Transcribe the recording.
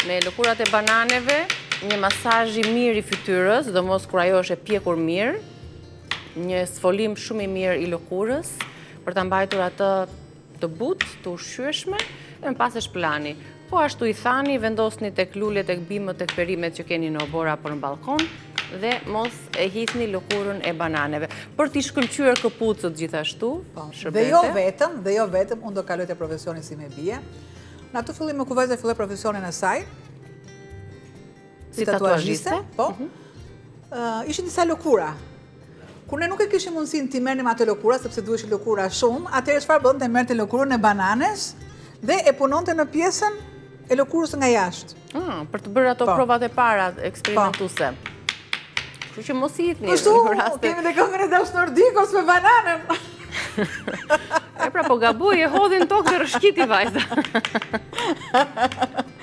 Me lëkurat e bananeve, një masazh i mirë i fytyrës, sidomos kur ajo është e pjekur mirë, një sfolim shumë i mirë i lëkurës, për ta mbajtur atë të butë, të ushqyeshme, e më pas e shpëlani. Po ashtu i thani, vendosni tek lulet, tek bimët, tek perimet që keni në oborr apo në ballkon dhe mos e hidhni lëkurën e bananeve. Për t'i shkëlqyer këpucët gjithashtu, po, Dhe jo vetëm, dhe jo vetëm, unë do kaloj te profesioni sime bie. Në atë fillim me ku vajza filloi profesionin e saj, si tatuazhiste, po, mhm. ishin disa lëkura. Kur ne nuk e kishim mundësinë t'i merrnim ato lëkura, sepse duheshin lëkura shumë, atëherë çfarë bënte, merrte lëkurën e bananes dhe e punonte në pjesën e lëkurës nga jashtë. Ah, për të bërë ato po. provat e para eksperimentuese. Po. Kështu që mos i hidhni. Kështu, kemi dhe këngën e Dashnor Dikos me bananen. E pra, po gaboi, e hodhi në tokë dhe rrëshqiti vajza.